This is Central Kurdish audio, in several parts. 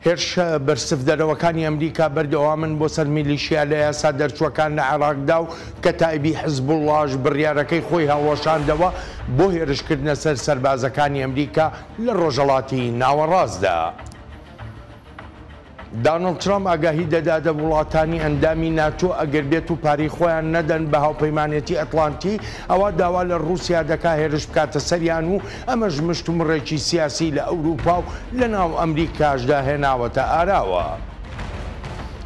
هێرشە بەرسڤدەرەوەکانی ئەمریکا بەردەوامن بۆ سەر میلیشیا لە یاسا دەرچووەکان لە عێراقدا و کەتائیبی حزبوڵڵاش بڕیارەکەی خۆی هەڵوەشاندەوە بۆ هێرشکردنە سەر سەربازەکانی ئەمریکا لە ڕۆژهەڵاتی ناوەڕاستدا. دانڵد ترامپ ئاگاهی دەداتە وڵاتانی ئەندامی ناتۆ ئەگەر بێت و پارەی خۆیان نەدەن بە هاوپەیمانێتی ئەتڵانتی ئەوا داوا لە ڕووسیا دەکا هێرش بکاتە سەریان و ئەمەش مشتومڕێکی سیاسی لە ئەوروپا و لە ناو ئەمریکاشدا هێناوەتە ئاراوە.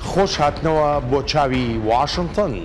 خۆش هاتنەوە بۆ چاوی واشنتن.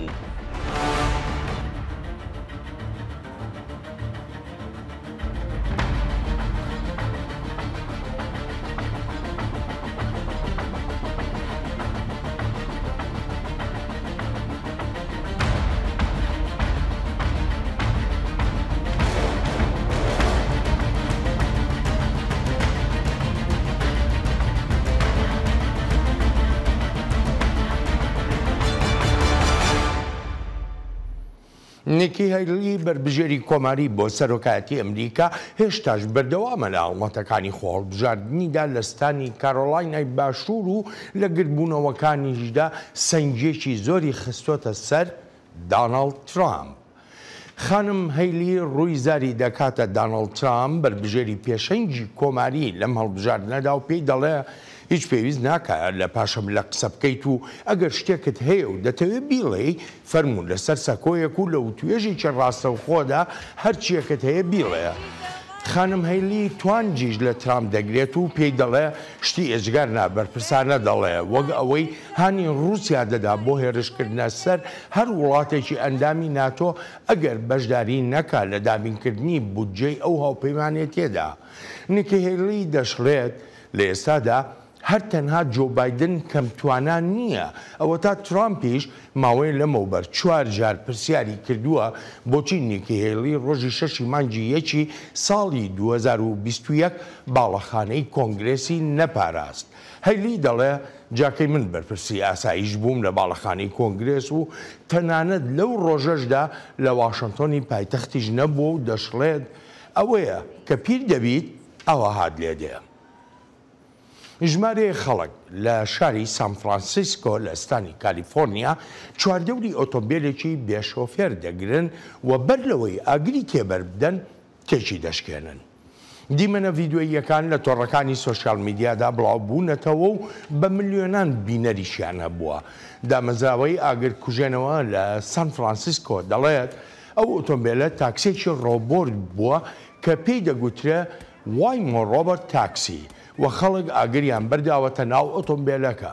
نیکی هەیلی بەربژێری کۆماری بۆ سەرۆکایەتی ئەمریکا هێشتاش بەردەوامە لە هەڵمەتەکانی خۆهەڵبژاردنیدا لە ستانی کارۆلاینای باشوور و لە گردبوونەوەکانیشدا سەنگییەکی زۆری خستۆتە سەر داناڵد ترامپ. خانم هەیلی ڕووی زاری دەکاتە داناڵد ترامپ بەربژێری پێشەنگی کۆماری لەم هەڵبژاردنەدا و پێی دەڵێ هیچ پێویست ناکا لە پاشەملە قسە بکەیت و ئەگەر شتێکت هەیە و دەتەوێ بیڵێی فەرموو لەسەر سەکۆیەک و لە وتوێژێکی ڕاستەوخۆدا هەرچییەکت هەیە بیڵێ. خانم هەیلی توانجیش لە ترامپ دەگرێت و پێی دەڵێ شتی ئێجگار نابەرپرسانە دەڵێ، وەک ئەوەی هانی ڕووسیا دەدا بۆ هێرشکردنە سەر هەر وڵاتێکی ئەندامی ناتۆ ئەگەر بەشداری نەکا لە دابینکردنی بودجەی ئەو هاوپەیمانێتیەدا. نیکی هەیلی دەشڵێت لە ئێستادا هەر تەنها جۆ بایدن کەم توانا نییە، ئەوەتا ترامپیش ماوەیە لەمەوبەر چوار جار پرسیاری کردووە بۆچی نیکی هێلی ڕۆژی شەشی مانگی یەکی ساڵی 2021 باڵەخانەی کۆنگرێسی نەپاراست. هەیلی دەڵێ جا کەی من بەرپرسی ئاسایش بووم لە باڵەخانەی کۆنگرێس و تەنانەت لەو ڕۆژەشدا لە واشنتۆنی پایتەختیش نەبووە و دەشڵێت ئەوەیە کە پیر دەبیت ئاوەهات لێدێ. ژمارەیەک خەڵک لە شاری سان فرانسیسکۆ لە ستانی کالیفۆرنیا چواردەوری ئۆتۆمبێلێکی بێ شۆفێر دەگرن و بەر لەوەی ئاگری تێبەربدەن تێکی دەشکێنن. دیمەنە ڤیدیۆییەکان لە تۆڕەکانی سۆشیال میدیادا بڵاوبوونەتەوە و بە ملیۆنان بینەریشیان هەبووە. دامەزراوەی ئاگرکوژێنەوە لە سان فرانسیسکۆ دەڵێت، ئەو ئۆتۆمبێلە تاکسییەکی ڕۆبۆت بووە کە پێی دەگوترێ وایمۆ ڕۆبۆت تاکسی و خەڵک ئاگریان بەرداوەتە ناو ئۆتۆمبێلەکە.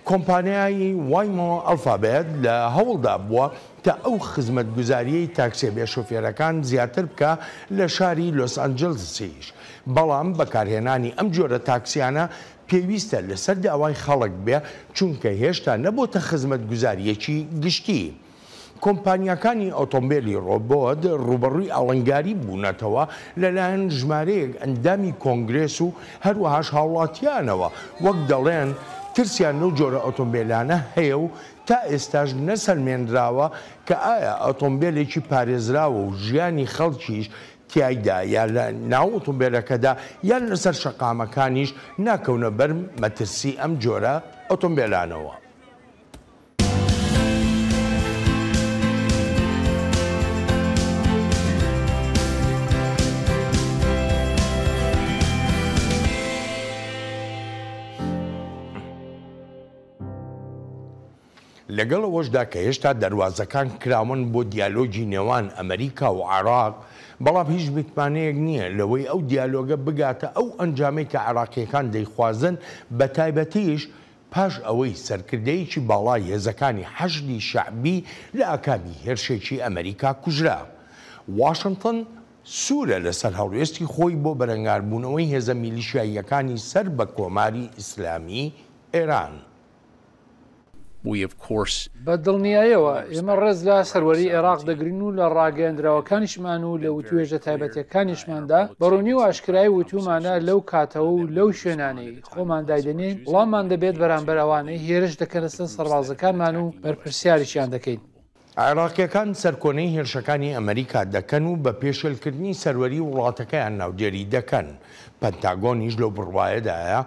کۆمپانیای وایمۆ ئەلفابێت لە هەوڵدا بووە تا ئەو خزمەتگوزارییەی تاکسیە بێ شۆفێرەکان زیاتر بکا لە شاری لۆس ئەنجلسیش، بەڵام بەکارهێنانی ئەم جۆرە تاکسیانە پێویستە لەسەر داوای خەڵک بێ چونکە هێشتا نەبۆتە خزمەتگوزارییەکی گشتی. کۆمپانیاکانی ئۆتۆمبێلی ڕۆبۆت ڕووبەڕووی ئاڵنگاری بوونەتەوە لەلایەن ژمارەیەک ئەندامی کۆنگرێس و هەروەهاش هاوڵاتیانەوە، وەک دەڵێن ترسیان لەو جۆرە ئۆتۆمبێلانە هەیە و تا ئێستاش نەسەلمێنراوە کە ئایا ئۆتۆمبێلێکی پارێزراوە و ژیانی خەڵکیش تیایدا یا لە ناو ئۆتۆمبێلەکەدا یان لەسەر شەقامەکانیش ناکەونە بەر مەترسی ئەم جۆرە ئۆتۆمبێلانەوە. لەگەڵ ئەوەشدا کە هێشتا دەروازەکان کراون بۆ دیالۆگی نێوان ئەمریکا و عێراق، بەڵام هیچ متمانەیەک نییە لەوەی ئەو دیالۆگە بگاتە ئەو ئەنجامەی کە عێراقییەکان دەیخوازن، بەتایبەتیش پاش ئەوەی سەرکردەیەکی باڵای هێزەکانی حەشدی شەعبی لە ئاکامی هێرشێکی ئەمەریکا کوژرا. واشنتن سوورە لەسەر هەڵوێستی خۆی بۆ بەرەنگاربوونەوەی هێزە میلیشیاییەکانی سەر بە کۆماری ئیسلامی ئێران. بە دڵنیایەوە ئێمە ڕێز لە سەروەری عێراق دەگرین و لە ڕاگەیەندراوەکانیشمان و لە وتوێژە تایبەتیەکانیشماندا بە ڕوونی و ئاشکرایی وتوومانە لەو کاتەوە و لەو شوێنانەی خۆمان دایدەنێین وڵاممان دەبێت بەرامبەر ئەوانەی هێرش دەکەنە سەر سەربازەکانمان و بەرپرسیاریشیان دەکەین. عێراقییەکان سەرکۆنەی هێرشەکانی ئەمەریکا دەکەن و بە پێشێلکردنی سەروەری وڵاتەکەیان ناودێری دەکەن، پەنتاگۆنیش لەو بڕوایەدایە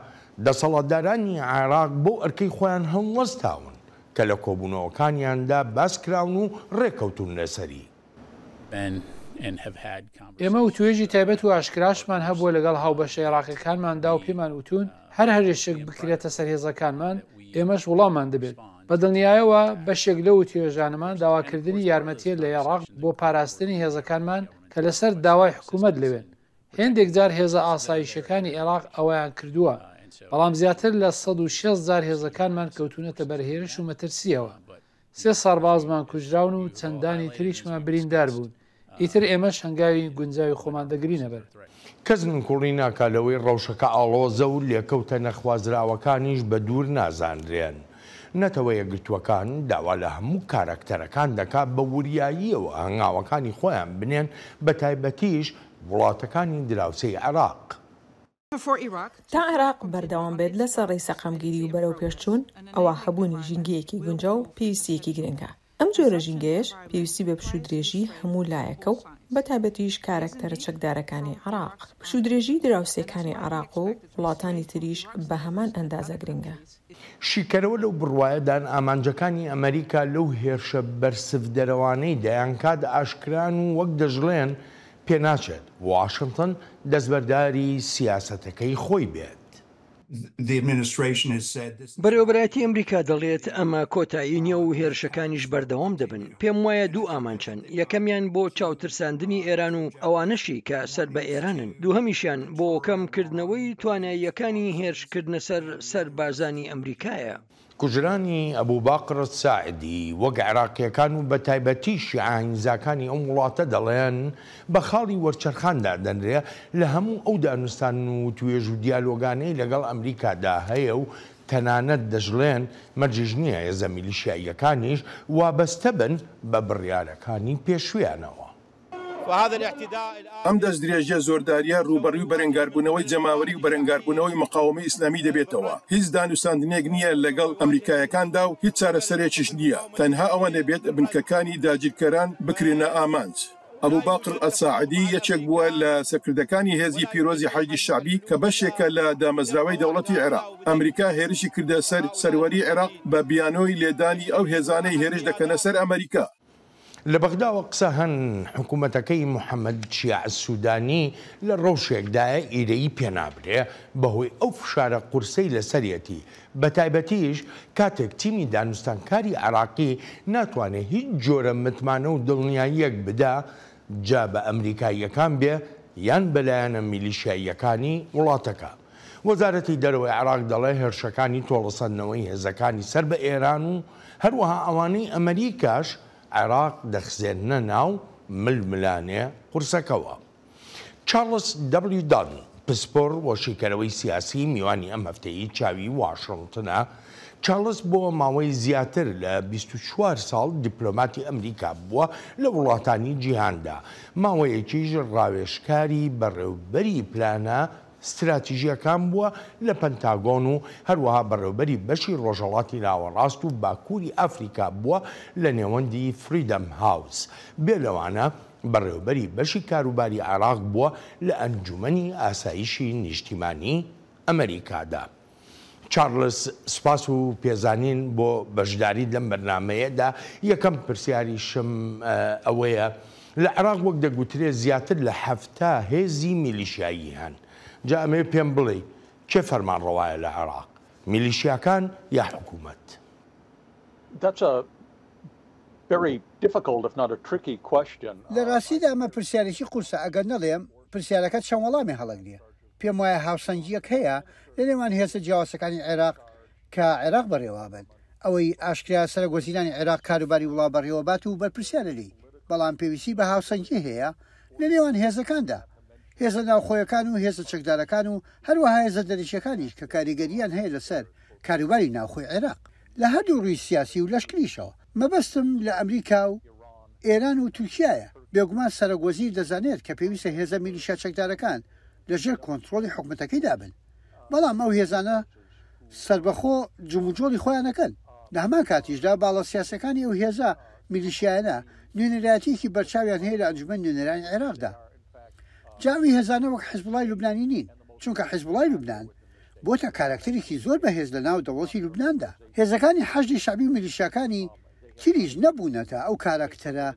دەسەڵاتدارانی عێراق بەو ئەرکەی خۆیان هەڵنەستاون کە لە کۆبوونەوەکانیاندا باسکراون و ڕێکەوتوون لەسەری. ئێمە وتوێژی تایبەت و ئاشکراشمان هەبووە لەگەڵ هاوبەشە عێراقیەکانماندا و پێمان وتوون هەر هەرێشێک بکرێتە سەر هێزەکانمان ئێمەش وڵاممان دەبێت. بە دڵنیایەوە بەشێک لەو وتوێژانەمان داواکردنی یارمەتیە لە عێراق بۆ پاراستنی هێزەکانمان کە لەسەر داوای حکومەت لەوێن. هێندێک جار هێزە ئاسایشیەکانی عێراق ئەوەیان کردووە، بەڵام زیاتر لە 160 جار هێزەکانمان کەوتوونەتە بەر هێرش و مەترسییەوە. سێ سەربازمان کوژراون و چەندانی تریشمان بریندار بوون، ئیتر ئێمەش هەنگاوی گونجاوی خۆمان دەگرینەبەر. کەس نکوڵی ناکا لەوەی ڕەوشەکە ئاڵۆزە و لێکەوتە نەخوازراوەکانیش بە دوور نازانرێن. نەتەوە یەکگرتووەکان داوا لە هەموو کاراکتەرەکان دەکا بە وریاییەوە هەنگاوەکانی خۆیان بنێن، بەتایبەتیش وڵاتەکانی دراوسێی عێراق. تا عێراق بەردەوام بێت لەسەر ڕێی سەقامگیری و بەرەوپێشچوون، ئەوا هەبوونی ژینگەیەکی گونجاو پێویستییەکی گرنگە. ئەم جۆرە ژینگەیەش پێویستی بە پشوودرێژیی هەموو لایەکە و بەتایبەتیش کارەکتەرە چەکدارەکانی عێراق. پشوودرێژیی دراوسێکانی عێراق و وڵاتانی تریش بە هەمان ئەندازە گرنگە. شیکەرەوە لەو بڕوایەدان ئامانجەکانی ئەمەریکا لەو هێرشە بەرسڤدەرەوانەی دەیانکات ئاشکران و وەک دەشڵێن پێناچێت واشنتن دەستبەرداری سیاسەتەکەی خۆی بێت. بەرێوەبەرایەتی ئەمریکا دەڵێت ئەمە کۆتایی نییە و هێرشەکانیش بەردەوام دەبن. پێم وایە دوو ئامانج هەن، یەکەمیان بۆ چاوترساندنی ئێران و ئەوانەشی کە سەر بە ئێرانن، دووهەمیشیان بۆ کەمکردنەوەی تواناییەکانی هێرشکردنە سەر سەربازانی ئەمریکایە. کوژرانی ئەبوباقر ساعدی، وەک عێراقییەکان و بەتایبەتی شیعە ئایینزاکانی ئەم وڵاتە دەڵێن، بە خاڵی وەرچەرخان دادەنرێ لە هەموو ئەو دانوستان و وتوێژ و دیالۆگانەی لەگەڵ ئەمریکادا هەیە و تەنانەت دەشڵێن مەرجیش نییە هێزە میلیشیاییەکانیش وابەستە بن بە بڕیارەکانی پێشوویانەوە. ئەم دەستدرێژیە زۆرداریە رووبەڕووی بەرەنگاربوونەوەی جەماوەری و بەرەنگاربوونەوەی مقاوەمەی ئیسلامی دەبێتەوە. هیچ دانوستاندنێک نییە لەگەڵ ئەمریکایەکاندا و هیچ چارەسەرێکیش نییە، تەنها ئەوە نەبێت بنکەکانی داگیرکەران بکرێنە ئامانج. ئەبو باقر ئەلساعدی یەکێک بووە لە سەرکردەکانی هێزی پیرۆزی حەشدی شەعبی کە بەشێکە لە دامەزراوەی دەوڵەتی عێراق. ئەمریکا هێرشی کردە سەر سەروەری عێراق بە بیانۆی لێدانی ئەو هێزانەی هێرش دەکەنە سەر ئەمریکا. لە بەغداوە قسە هەن حکومەتەکەی محەمەد شیاع سودانی لە ڕەوشێکدایە ئیرەیی پێنابرێ بەهۆی ئەو فشارە قورسەی لەسەریەتی بەتایبەتیش کاتێک تیمی دانوستانکاری عێراقی ناتوانێ هیچ جۆرە متمانە و دڵنیاییەک بدا جا بە ئەمریکاییەکان بێ یان بە لایەنە میلیشیاییەکانی وڵاتەکە. وەزارەتی دەرەوەی عێراق دەڵێ هێرشەکانی تۆڵەسەندنەوەی هێزەکانی سەر بە ئێران و هەروەها ئەوانەی ئەمەریکاش عێراق دەخزێننە ناو ململانێ قورسەکەوە. چارڵس دەبلیو دان، پسپۆڕ و شیکەرەوەی سیاسی میوانی ئەم هەفتەیی چاوی واشنتنە. چارڵس بۆ ماوەی زیاتر لە 24 ساڵ دیپلۆماتی ئەمریکا بووە لە وڵاتانی جیهاندا، ماوەیەکیش ڕاوێژکاری بەڕێوبەری پلانە ستراتیژییەکان بووە لە پەنتاگۆن و هەروەها بەڕێوبەری بەشی ڕۆژهەڵاتی ناوەڕاست و باکووری ئەفریکا بووە لە نێوەندی فریدەم هاوس. بێ لەوانە بەڕێوبەری بەشی کاروباری عێراق بووە لە ئەنجومەنی ئاسایشی نیشتیمانی ئەمەریکادا. چارلس سوپاس و پێزانین بۆ بەشداریت لەم بەرنامەیەدا، یەکەم پرسیاریشم ئەوەیە لە عێراق وەک دەگوترێ زیاتر لە 70 هێزی میلیشیایی هەن، جا ئەمەوێ پێم بڵێی کێ فەرمانڕەوایە لە عێراق، میلیشیاکان یا حکوومەت؟ لە ڕاستیدا ئەمە پرسیارێکی قورسە، ئەگەر نەڵێم پرسیارەکە چەند وەڵامێ هەڵەگرێ. پێم وایە هاوسەنگییەک هەیە لە نێوان هێزە جیاوازەکانی عێراق کە عێراق بەڕێوەئەبەن. ئەوەی ئاشکرایە سەرۆک وەزیرانی عێراق کاروباری وڵات بەڕێوەبات و بەرپرسیارە لێی، بەڵام پێویستی بە هاوسەنگی هەیە لە نێوان هێزەکاندا، هێزە ناوخۆیەکان و هێزە چەکدارەکان و هەروەها هێزە دەرەکییەکانیش کە کاریگەرییان هەیە لەسەر کاروباری ناوخۆی عێراق لە هەردوو ڕووی سیاسی و لەشکریشەوە. مەبەستم لە ئەمریکا و ئێران و تورکیایە. بێگومان سەرۆک وەزیر دەزانێت کە پێویستە هێزە میلیشیا چەکدارەکان لە ژێر کۆنترۆڵی حکومەتەکەیدا بن، بەڵام ئەو هێزانە سەربەخۆ جموجۆڵی خۆیان ئەکەن. لە هەمان کاتیشدا باڵە سیاسیەکانی ئەو هێزە میلیشیایانە نوێنەرایەتیەکی بەرچاویان هەیە لە ئەنجومەنی نوێنەرانی عێراقدا. جا ئەوی هێزانە وەک حزبوڵای لوبنانی نین، چونکە حزبوڵای لوبنان. بۆتە کارەکتەرێکی زۆر بەهێز لە ناو دەوڵەتی لوبناندا. هێزەکانی حەشدی شەعبی و میلیشیاکانی تریش نەبوونەتە ئەو کارەکتەرە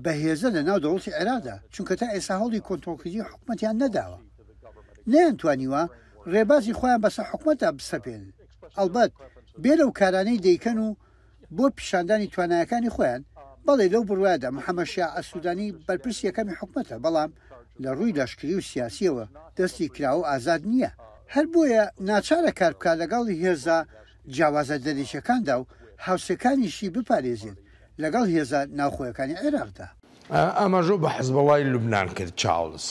بەهێزە لە ناو دەوڵەتی عێراقدا، چونکە تا ئێستا هەوڵی کۆنترۆڵکردنی حکومەتیان نەداوە. نەیانتوانیوە ڕێبازی خۆیان بەسەر حکومەتدا بسەپێنن. ئەڵبەت بێ لەو کارانەی دەیکەن و بۆ پیشاندانی توانایەکانی خۆیان، بەڵێ لەو بڕوایەدا محەمەد شیاع ئەلسودانی بەرپرسی یەکەمی حکومەتە، بەڵام لە ڕووی لەشکری و سیاسییەوە دەستی کراوە و ئازاد نییە، هەر بۆیە ناچارە کار بکات لەگەڵ هێزە جیاوازە دەرەکییەکاندا و هاوسێکانیشی بپارێزێت لەگەڵ هێزە ناوخۆیەکانی عێراقدا. ئاماژەو بە حزبوڵای لوبنان کرد چارڵز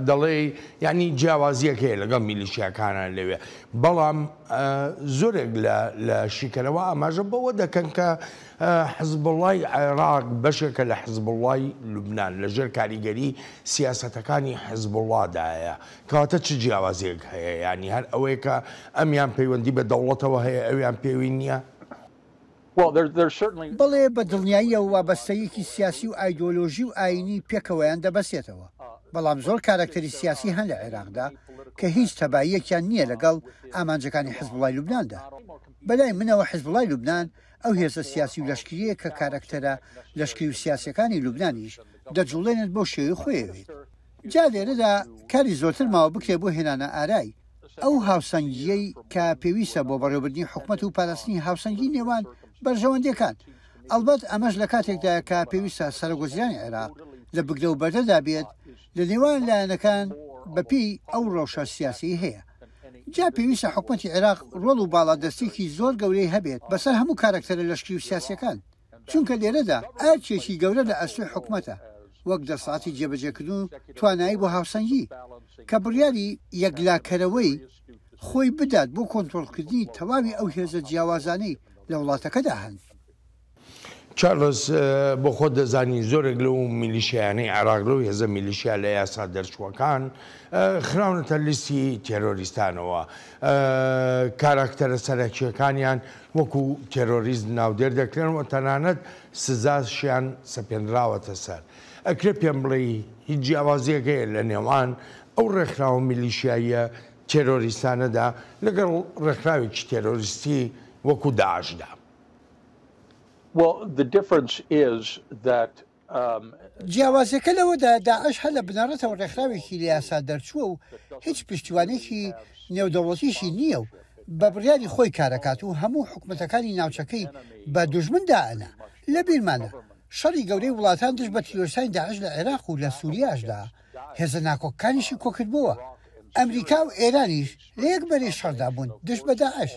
دەڵێی یانی جیاوازیەک هەیە لەگەڵ میلیشیاکانە لەوێ بەڵام زۆرێک لە شیکەرەوە ئاماژە بەوە دەکەن کە حزبوڵای عێراق بەشێکە لە حزبوڵای لوبنان لەژێر کاریگەری سیاسەتەکانی حزبوڵادایە کەواتە چ جیاوازیەک هەیە یانی هەر ئەوەیە کە ئەمیان پەیوەندی بە دەوڵەتەوە هەیە ئەویان پێوی نییە؟ بەڵێ بە دڵنیاییەوە وابەستەییەکی سیاسی و ئایدۆلۆژی و ئایینی پێکەوەیان دەبەستێتەوە، بەڵام زۆر کارەکتەری سیاسی هەن لە عێراقدا کە هیچ تەباییەکیان نییە لەگەڵ ئامانجەکانی حزبوڵای لوبناندا. بەلای منەوە حزبوڵای لوبنان ئەو هێزە سیاسی و لەشکرییەیە کە کارەکتەرە لەشکری و سیاسییەکانی لوبنانیش دەجوڵێنێت بەو شێوەی خۆیەوێت. جا لێرەدا کاری زۆرتر ماوە بکرێت بۆ هێنانە ئارای ئەو هاوسەنگییەی کە پێویستە بۆ بەڕێوەبردنی حکومەت و پاراستنی هاوسەنگی نێوان بەرژەوەندییەکان. ئەڵبەت ئەمەش لە کاتێکدایە کە پێویستە سەرۆکوەزیرانی عێراق لە بگرە و بەردەدا بێت لە نێوان لایەنەکان بەپێی ئەو ڕەوشە سیاسیەی هەیە. جا پێویستە حکومەتی عێراق ڕۆڵ و باڵادەستییەکی زۆر گەورەی هەبێت بەسەر هەموو کارەکتەرە لەشکری و سیاسییەکان. چونکە لێرەدا ئەرکێکی گەورە لە ئەستۆی حکومەتە وەک دەسەڵاتی جێبەجێکردن و توانایی بۆ هاوسەنگی، کە بڕیاری یەکلاکەرەوەی خۆی بدات بۆ کۆنترۆڵکردنی تەواوی ئەو هێزە جیاوازانەی لە وڵاتەکەدا هەن. چارلز، بۆ خۆت دەزانی زۆرێک لەو میلیشیایانەی عێراق، لەو هێزە میلیشیا لە یاسا دەرچووەکان خراونەتە لیستی تێرۆریستانەوە، کاراکتەرە سەرەکییەکانیان وەکو تێرۆریست ناودێر دەکرێن و تەنانەت سزاشیان سەپێنراوەتە سەر. ئەکرێ پێم بڵێی هیچ جیاوازییەک هەیە لە نێوان ئەو ڕێکخراوە میلیشیاییە تێرۆریستانەدا لەگەڵ ڕێکخراوێکی تێرۆریستی وەکو داعشدا؟ Well, the difference is that جیاوازیەکە لەوەدایە داعش هەر لە بنەڕەتەوە ڕێکخراوێکی لە یاسا دەرچووە و هیچ پشتیوانێکی نێودەوڵەتیشی نییە و بە بڕیاری خۆی کارەکات و هەموو حکومەتەکانی ناوچەکەی بە دوژمن دائەنا. لە بیرمانە شەڕی گەورەی وڵاتان دژ بە تیرۆرستانی داعش لە عێراق و لە سوریاشدا هێزە ناکۆکەکانیشی کۆکردبۆوە. ئەمریکا و ئێرانیش لە یەک بەرەی شەڕدا بوون دژ بە داعش.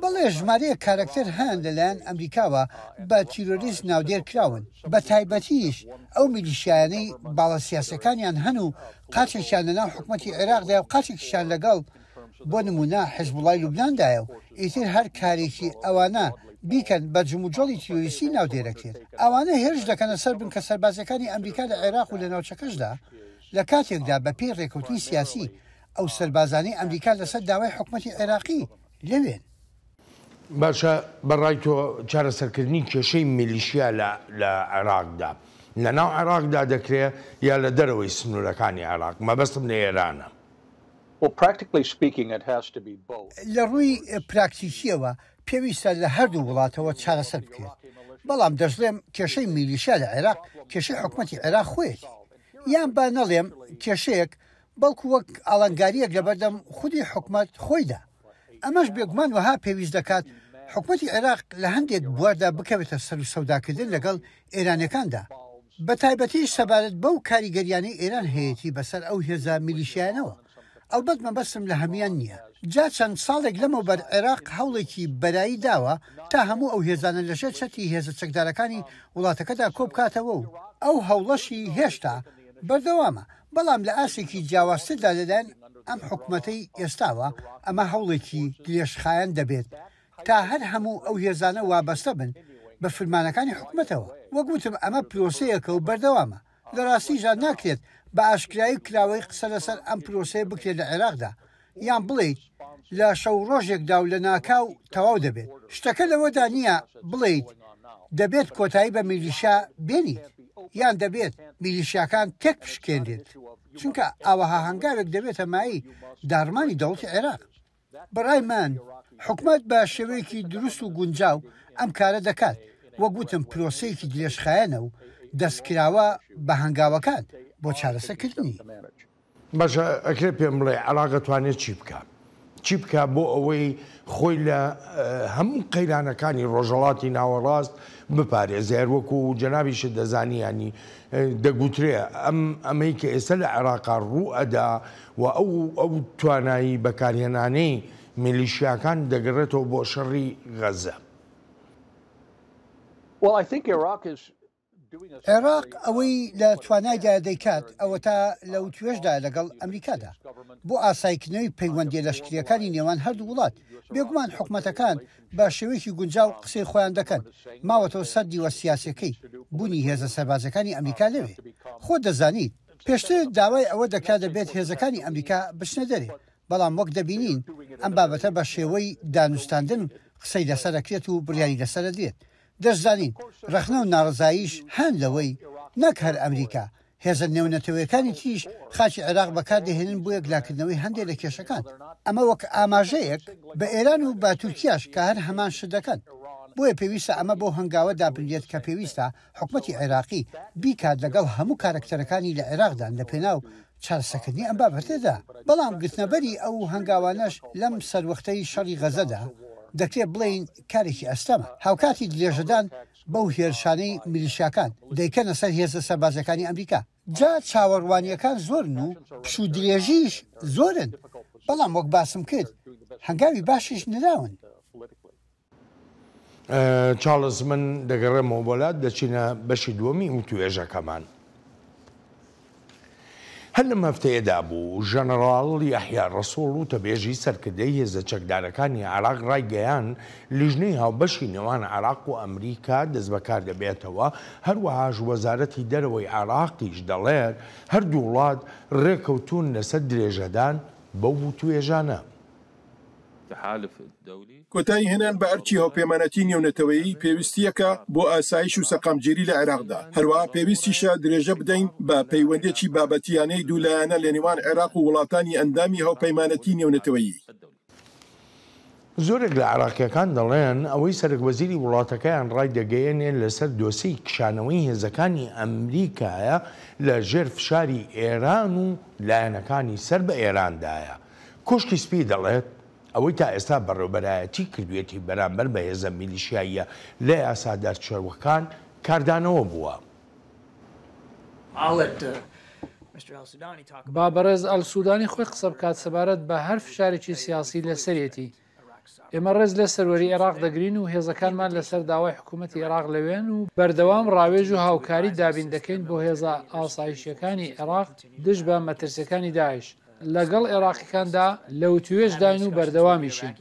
بەڵێ ژمارەیەک کارەکتەر هەن لەلایەن ئەمریکاوە بە تیرۆریست ناودێر کراون، بە تایبەتیش ئەو میلیشیایانەی باڵە سیاسیەکانیان هەن و قاچێکیان لەناو حکومەتی عێراقدایە و قاچێکیشیان لەگەڵ بۆ نموونە حیزبوڵای لوبناندایە و ئیتر هەر کارێکی ئەوانە بیکەن بە جموجۆڵی تیرۆریستی ناودێرەکرێت. ئەوانە هێرش دەکەنە سەر بنکە سەربازیەکانی ئەمریکا لە عێراق و لە ناوچەکەشدا لە کاتێکدا بە پێی ڕێکەوتنی سیاسی ئەو سەربازانەی ئەمریکا لەسەر داوای حکومەتی عێراقی لەوێن. باشە بە ڕای تۆ چارەسەرکردنی کێشەی میلیشیا لە لە عێراقدا لە ناو عێراقدا دەکرێ یا لە دەرەوەی سنوورەکانی عێراق؟ مەبەستم لە ئێرانە. لە ڕووی پراکتیکییەوە پێویستە لە هەردوو وڵاتەوە چارەسەر بکرێت، بەڵام دەشڵێم کێشەی میلیشیا لە عێراق کێشەی حکومەتی عێراق خۆیەتی، یان با نەڵێم کێشەیەک بەڵکو وەک ئاڵنگارییەک لەبەردەم خودی حکومەت خۆیدا. ئەمەش بێگومان وەها پێویست دەکات حکومەتی عێراق لە هەندێک بواردا بکەوێتە سەروسەوداکردن لەگەڵ ئێرانیەکاندا، بەتایبەتیش سەبارەت بەو کاریگەریانەی ئێران هەیەتی بەسەر ئەو هێزە میلیشیایانەوە، ئەڵبەت مەبەستم لە هەموویان نییە. جا چەند ساڵێک لەمەوبەر عێراق هەوڵێکی بەرایی داوە تا هەموو ئەو هێزانە لەژێر چەتری هێزە چەکدارەکانی وڵاتەکەدا کۆبکاتەوە و ئەو هەوڵەشی هێشتا بەردەوامە، بەڵام لە ئاستێکی جیاوازتردا لەلایەن ئەم حکومەتەی ئێستاوە، ئەمە هەوڵێکی درێژخایەن دەبێت تا هەر هەموو ئەو هێزانە وابەستە بن بە فرمانەکانی حکومەتەوە. وەک وتم ئەمە پرۆسەیەکە و بەردەوامە. لە ڕاستیشدا ناکرێت بە ئاشکرایی و کراوەیی قسە لەسەر ئەم پرۆسەیە بکرێت لە عێراقدا، یان بڵێیت لە شەو و ڕۆژێکدا و لەناکاو تەواو دەبێت. شتەکە لەوەدا نییە بڵێیت دەبێت کۆتایی بە میلیشیا بێنیت، یان دەبێت میلیشیاکان تێکبشکێنرێت، چونکە ئاوەها هەنگاوێک دەبێتە مایەی داڕمانی دەوڵەتی عێراق. بەڕای من حکومەت بە شێوەیەکی دروست و گونجاو ئەم کارە دەکات، وەک وتم پرۆسەیەکی درێژخایەنە و دەستکراوە بە هەنگاوەکان بۆ چارەسەکردنی. باشە ئەکرێ پێم بڵێ عێراق ئەتوانێت چی بکا؟ چی بکا بۆ ئەوەی خۆی لە هەموو قەیرانەکانی ڕۆژهەڵاتی ناوەڕاست بپارێزێ؟ هەر وەکو جەنابیشت دەزانی یانی دەگوترێ ئەم ئەمەی کە ئێستا لە عێراقا ڕوو ئەدا و ئەو ئەو توانایی بەکارهێنانەی میلیشیاکان دەگەڕێتەوە بۆ شەڕی غەزە. عێراق ئەوەی لە توانایدایە دەیکات، ئەوەتا لە وتوێژدایە لەگەڵ ئەمریکادا بۆ ئاساییکردنەوەی پەیوەندییە لەشکرییەکانی نێوان هەردوو وڵات. بێگومان حکومەتەکان بە شێوەیەکی گونجاو قسەی خۆیان دەکەن، ماوەتەوە سەر دیوە سیاسییەکەی بوونی هێزە سەربازییەکانی ئەمریکا لەوێ. خۆت دەزانیت پێشتر داوای ئەوە دەکرا دەبێت هێزەکانی ئەمریکا بچنە دەرێ، بەڵام وەک دەبینین ئەم بابەتە بە شێوەی دانوستاندن قسەی لەسەر ئەکرێت و بڕیاری لەسەر ئەدرێت. دەشزانین ڕەخنە و ناڕەزاییش هەن لەوەی نەک هەر ئەمریکا، هێزە نێونەتەوەیەکانی تریش خاکی عێراق بەکاردەهێنن بۆ یەکلاکردنەوەی هەندێ لە کێشەکان. ئەمە وەک ئاماژەیەک بە ئێران و بە تورکیاش کە هەر هەمان شت دەکەن. بۆیە پێویستە ئەمە بەو هەنگاوە دابنرێت کە پێویستە حکومەتی عێراقی بیکات لەگەڵ هەموو کارەکتەرەکانی لە عێراقدان لەپێناو چارەسەکردنی ئەم بابەتەدا، بەڵام گرتنەبەری ئەو هەنگاوانەش لەم سەروەختەی شەڕی غەزەدا، دەکرێت بڵێین کارێکی ئەستەمە، هاوکاتی درێژەدان بەو هێرشانەی میلیشیاکان دەیکەنە سەر هێزە سەربازیەکانی ئەمریکا. جا چاوەڕوانییەکان زۆرن و پشوودرێژیش زۆرن، بەڵام وەک باسم کرد هەنگاوی باشیش نراون. چارڵز من دەگەڕێمەوە بۆ لات دەچینە بەشی دووەمی وتوێژەکەمان. هەر لەم هەفتەیەدا بوو ژەنەڕاڵ یەحیا ڕەسوڵ وتەبێژی سەرکردەی هێزە چەکدارەکانی عێراق ڕایگەیاند لیژنەی هاوبەشی نێوان عێراق و ئەمریکا دەستبەکار دەبێتەوە، هەروەهاش وەزارەتی دەرەوەی عێراقیش دەڵێت هەردوو وڵات ڕێکەوتوون لەسەر درێژەدان بەو وتوێژانە. کۆتایی هێنان بە ئەرکی هاوپەیمانەتی نێونەتەوەیی پێویستییەکە بۆ ئاسایش و سەقامگیری لە عێراقدا، هەروەها پێویستیشە درێژە بدەین بە پەیوەندییەکی بابەتییانەی دوولایەنە لەنێوان عێراق و وڵاتانی ئەندامی هاوپەیمانەتی نێونەتەوەیی. زۆرێک لە عێراقییەکان دەڵێن، ئەوەی سەرەکوەزیری وڵاتەکەیان ڕایدەگەیەنێ لەسەر دۆسێی کشانەوەی هێزەکانی ئەمریکایە لە ژێر فشاری ئێران و لایەنەکانی سەر بە ئێراندایە. کۆشکی سپی دەڵێت، ئەوەی تا ئێستا بەڕێوبەرایەتی کردوێتی بەرامبەر بە هێزە میلیشیاییە لە یاسادەرچووەکان کاردانەوە بووە. با بەڕێز ئەلسودانی خۆی قسە بکات سەبارەت بە هەر فشارێکی سیاسی لەسەرێتی. ئێمە ڕێز لە سەروەری عێراق دەگرین و هێزەکانمان لەسەر داوای حکوومەتی عێراق لەوێن و بەردەوام ڕاوێژ و هاوکاری دابین دەکەین بۆ هێزە ئاسایشییەکانی عێراق دژ بە مەترسییەکانی داعش. لەگەڵ عێراقیەکاندا لە وتوێژداین و بەردەوامیشین،